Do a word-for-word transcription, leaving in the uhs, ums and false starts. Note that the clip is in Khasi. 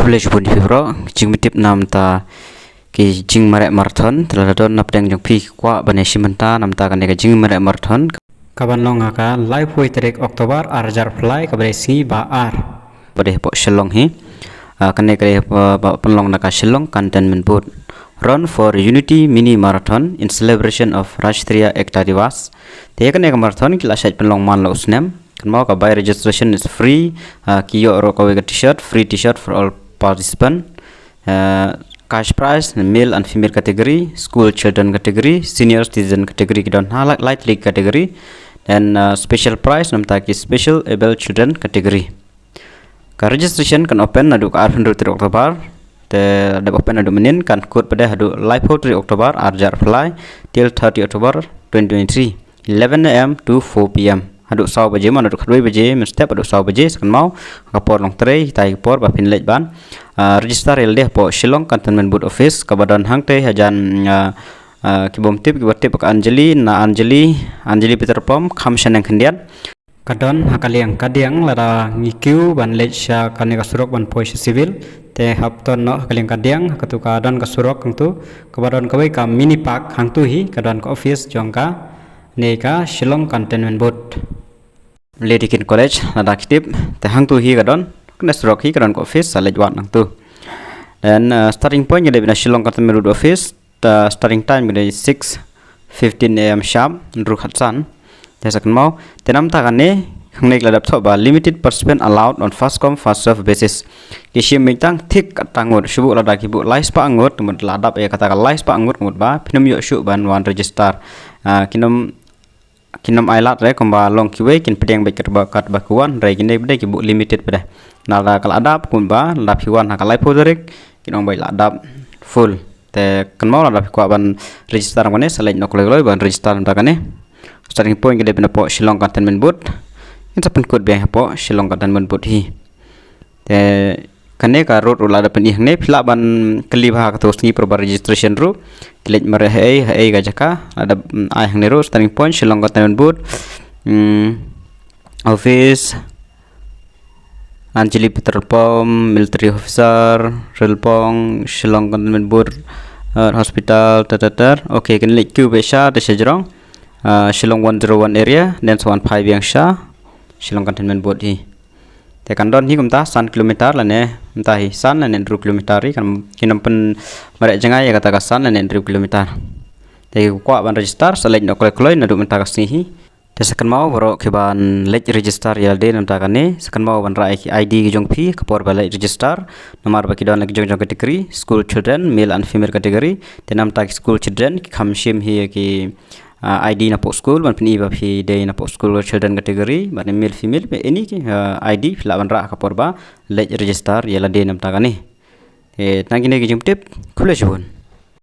Khublei shibun ïa phi baroh, jingmyntip namar ki jingmareh marathon, te lada don napdeng jong phi ki kwah ban ïashim bynta namar kane ka jingmareh marathon, kaban long ha ka laiphew tarik October, ar hajar arphew lai, kaba dei sngi ba ar. Ba dei hapoh Shillong hi. Ah, kane ka dei ba, ba pynlong da ka Shillong Cantonment Board. Run for Unity Mini Marathon in celebration of Rashtriya Ekta Diwas. Te kane ka marathon ki la shait pynlong man la u snem. Kynmaw ka by registration is free. Ah, ki ïoh ruh kawei ka t-shirt, free t-shirt for all participant. Ah, cash prize, male and female category, school children category, senior citizen category, ki don ha lai, lai tylli category. Then, ah, special prize namar ki special able children category. Ka registration kan open naduh ka arphew hynriew tarik October. Te dep open naduh mynnin, kan kut pat haduh laiphew tarik October, ar hajar arphew lai, till thirty October twenty twenty-three, eleven A M to four P M. Haduh saw baje, man haduh khatwei baje mynstep haduh saw baje, sa kynmaw, ka por long trei, tai ka por ba phin leit ban, ah, register ïa lade hapoh Shillong Cantonment Board Office, kaba don hangtei hajan, ah, ah, ki bym tip, kiba tip ka Anjali, na Anjali, Anjali Petrol Pump, kham shaneng khyndiat. Ka don ha ka liang kadiang, lada ngi kiew ban leit sha kane ka surok ban poi sha civil. Te hap ton noh ha ka liang kadiang, ha katu ka don ka surok hangtu, kaba don kawei ka mini park, hangtu hi ka don ka office jong kane ka Shillong Cantonment Board. Lady Kin College, lada ki tip, te hangtu hi ka don, kane surok hi ka don ka office, sa leit wad hangtu. Then, uh, starting point ka dei na Shillong Cantonment Board Office, ta starting time ka dei six fifteen A M sharp, hynriew khatsan. Te sa kynmaw, te namar kane, hangne ki la dep thoh ba limited participant allowed on first come first serve basis. Ki shim beit tang thik katto ngut, shu buh lada ki buh lai spah ngut, ka mut la dap ïa kata ka lai spah ngut, ka mut ba phin ym ïoh shuh ban wan register. Ah, kin ym, kin ym ai lad re kumba long kiwei, kin pdiang beit katba, katba ki wan, re kine pat ki buh limited pat. Lada ka la dap kumba, lada phi wan ha ka laiphew tarik, kin ong beit la dap full. Te kynmaw lada phi kwah ban register kane, sa leit noh kloi kloi ban register namar kane. Starting point ka dei napoh Shillong Cantonment Board. Ngin sa pynkut biang hapoh Shillong Cantonment Board hi. Te kane ka road ruh la da pyni hangne, phi lah ban kylli bha ha kato ka sngi por ba registration ruh. Ki leit mareh haei haei ka jaka, la da, mm, ai hangne ruh, starting point Shillong Cantonment Board, mm, office, Anjali Petrol Pump, military officer, Rilpong, Shillong Cantonment Board, uh, hospital, ter ter ter. Okay, kin leit kiew beit sha te sha jrong. Uh, Shillong one zero one area, then sa wan phai biang sha Shillong Cantonment Board hi. Te kan don hi kumta san kilometer lane, mynta hi san lane hynriew kilometer hi, kan, kin ym pynmareh jngai ïa kata ka san lane hynriew kilometer. Te ki kwah ban register, sa leit noh kloi kloi naduh mynta ka sngi hi. Te sa kynmaw baroh kiban leit register ïa lade namar kane, sa kynmaw ban rah ïa ki I D ki jong phi ka por ba leit register, namar ba ki don la ki jong jong category, school children, male and female category, te namar ki school children, ki kham shim hi ïa ki, ah, I D napoh school, ban pyni ba phi dei napoh school children category, ban male female, ba any ki, ah, I D, phi lah ban rah ka por ba leit register ïa lade namar kane. Te tang kine ki jingtip, khublei shibun.